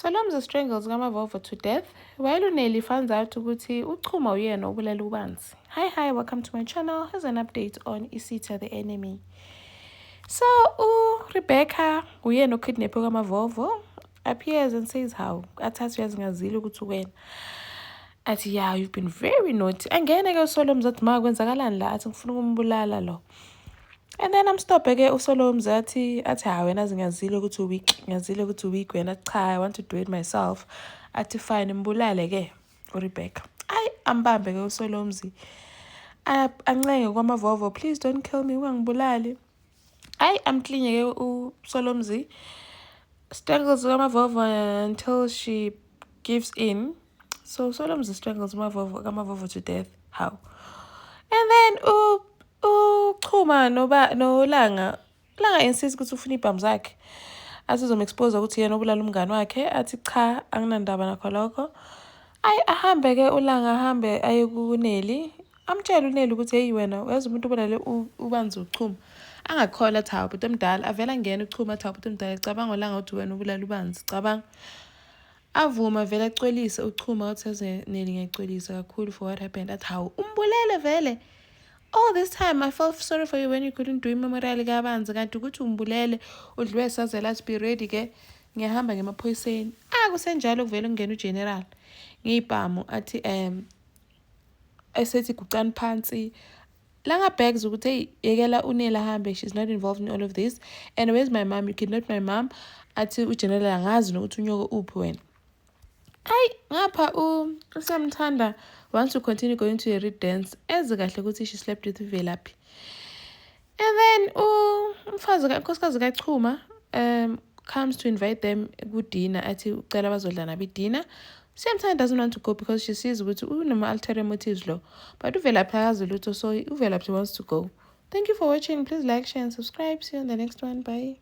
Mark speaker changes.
Speaker 1: Solomzi strangles kaMavovo to death while uNelly finds out ukuthi uChuma uyena obulala uBanzi. Hi hi, welcome to my channel. Here's an update on Isitha the Enemy. So uRebecca uyena okidnaphe kaMavovo appears and says how athathi uyazingazile ukuthi wena athi, "Yeah, you've been very naughty." Angene ke uSolomzi athi, "Ma, kwenzakalani la?" Athi, "Ngifuna ukumbulala lo." And then amstophe ke uSolomzi athi, "Hayi wena, ngiyazile ukuthi u-weak, ngiyazile ukuthi u-weak wena. Cha, I want to do it myself." Athi, "Fine, mbulale ke uRebecca." Ayi, ambambe ke uSolomzi, ancenge kwamavovo, "Please don't kill me, ungangibulali." Ayi, amklinye ke uSolomzi, strangles kaMavovo until she gives in. So Solomzi strangles Mavovo kaMavovo to death. How? And then uChuma noba noLanga, Langa insist ukuthi ufuna ibhamu zakhe, athi uzom-expose ukuthi yena obulala umngane wakhe. Athi, "Cha, anginandaba nakho lokho." Ayi, ahambe ke uLanga, ahambe aye kuNeli, amtshele uNeli ukuthi, "Hey wena, uyazi umuntu obulale uBanzi uChuma." Angakholwa, athi, "Hawu bhuti omdala." Avele angene uChuma, athi, "Hawu bhuti omdala, cabanga uLanga ukuthi wena ubulala uBanzi, cabanga." Avuma vele, acolise uChuma, wathi, "Yazi Neli, ngiyacolisa kakhulu for what happened." Athi, "Hawu, umbulele vele? All this time I felt sorry for you when you couldn't do imemorial kaBanzi, kanti ukuthi umbulele udliwe sazela." Athi, "Be ready ke, ngiyahamba ngemaphoyiseni." Akusenjalo kuvele kungena ugeneral ngiyibhamu, athi esethi, "Gucani phansi." Langa begs ukuthi, "Hey, yekela uNeli ahambe, she's not involved in all of this, and where's my mom? You kidnapped my mom." Athi ugeneral, "Angazi nokuthi unyoko uphi wena." Ayi, ngapha uSiyamthanda wants to continue going to a reed dance, eze kahle ukuthi she slept with Velaphi. And then umfazi, unkosikazi kaChuma comes to invite them ku-dinner, athi ucela bazodla nabo idina. Siyamthanda doesn't want to go because she sees ukuthi unama-ulterior motives lo, but uVelaphi akazi lutho, so uVelaphi wants to go. Thank you for watching. Please like, share and subscribe. See you on the next one. Bye.